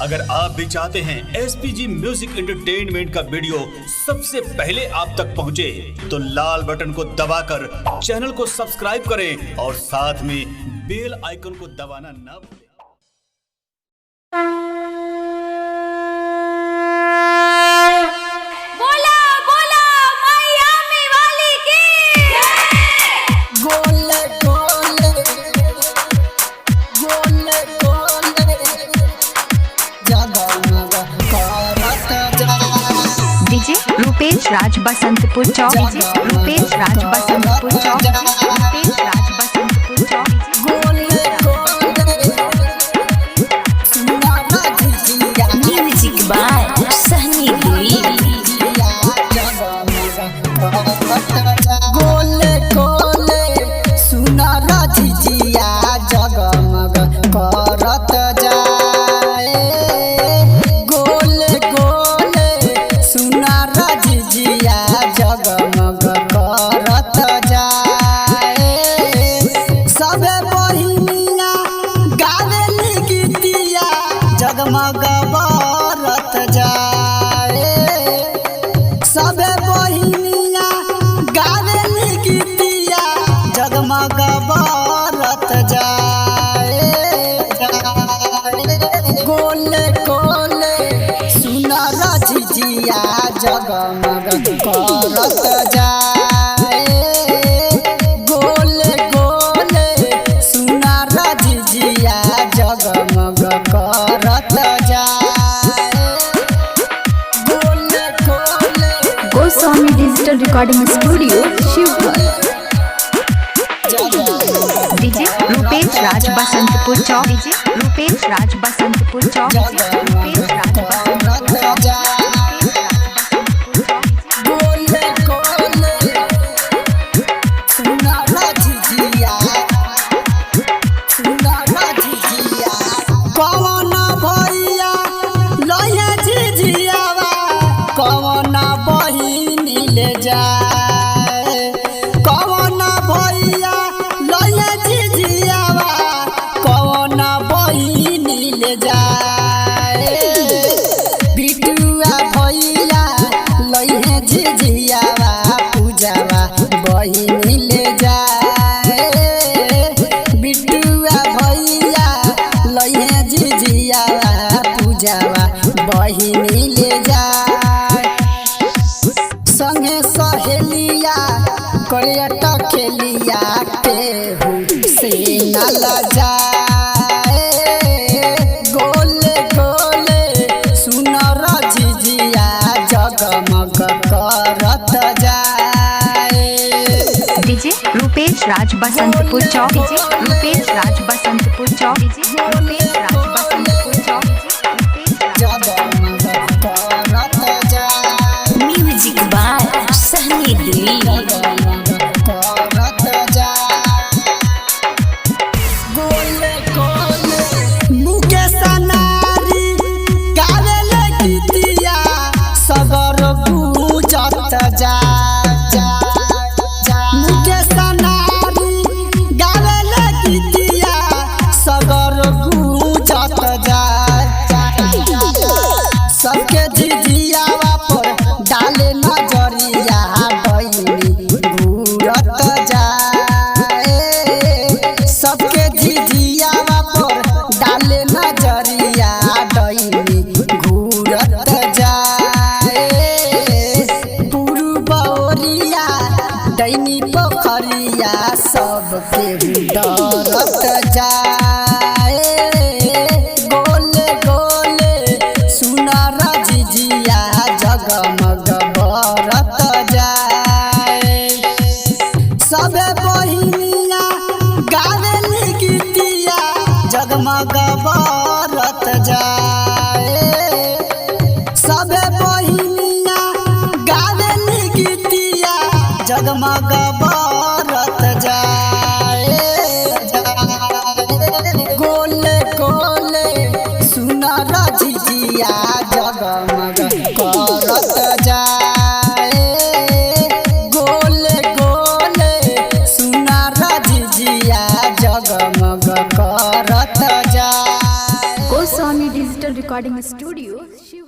अगर आप भी चाहते हैं एसपीजी म्यूजिक एंटरटेनमेंट का वीडियो सबसे पहले आप तक पहुंचे, तो लाल बटन को दबाकर चैनल को सब्सक्राइब करें और साथ में बेल आइकन को दबाना ना भूलें। बोला बोला मैया में वाली की। गोले गोले गोले गोले जगमग करत जा। डीजे रूपेश राज बसंतपुर चौक। डीजे रूपेश राज बसंतपुर चौक। रूपेश राज बसंतपुर चौक। गोले गोले सुना जिया। म्यूजिक बाय सहनी दिली। गोले गोले सुना जिया जगमग करत जाए। गोले गोले सुना जिया जगमग करत जाए। सबे बहिनिया गावेली गीतिया जगमग बरत जाए। सबे बहिनिया गावेली गीतिया जगमग बरत जाए। गोले गोले सुनर झिझिया जगमग करत जाए। गोले गोले सुनर झिझिया जगमग करत जाए। गोले गोले Goswami digital recording studio Sheohar. DJ Rupesh Raj Basantpur Chowk. DJ Rupesh Raj Basantpur Chowk. DJ Rupesh Raj Basantpur Chowk. गोले गोले सुनारा झिझिया सुनारा झिझिया। कौन भैया लइया झिझियावा कौन बहिनी ले जाए। कौन भैया लइया झिझियावा कौन बहिनी ले जाए। बिटुआ भैया लइहे झिझियावा पूजावा बहिनी ले जाए। बिटुआ भैया लइहे झिझियावा पूजावा बहिनी ले जाए। संगे सहेलिया करियट खेलिया केहू से न लजाए। गोले गोले सुनर झिझिया जगमग करत जाए। डीजे रूपेश राज बसंतपुर चौक। डीजे रूपेश राज बसंतपुर चौक। डीजे रूपेश राज बसंतपुर चौक। जगमग करत जाए। म्यूजिक बाय सहनी दिली। जगमग करत जाए। गोले गोले मुकेश नारी गावेले गीतिया सगर पूजत जा। मुकेश नारी गावेले गीतिया सगर पूजत जा। सबके झिझियावा पर डाले नजरिया डैनी घूरत जाए। सबके झिझियावा पर डाले नजरिया डैनी घूरत जाए। पूर्व ओरिया डैनी पोखरिया सबके डरत जाए। गोले गोले सुनर झिझिया जगमग बरत जाए। सबे बहिनिया गावेली गीतिया जगमग बरत जाए। सबे बहिनिया गावेली गीतिया जगमग बरत जाए। गोले गोले सुनर झिझिया जगमग करत जाए। गोले गोले सुनर झिझिया जगमग करत जाए। Goswami Digital Recording Studio, Shiv.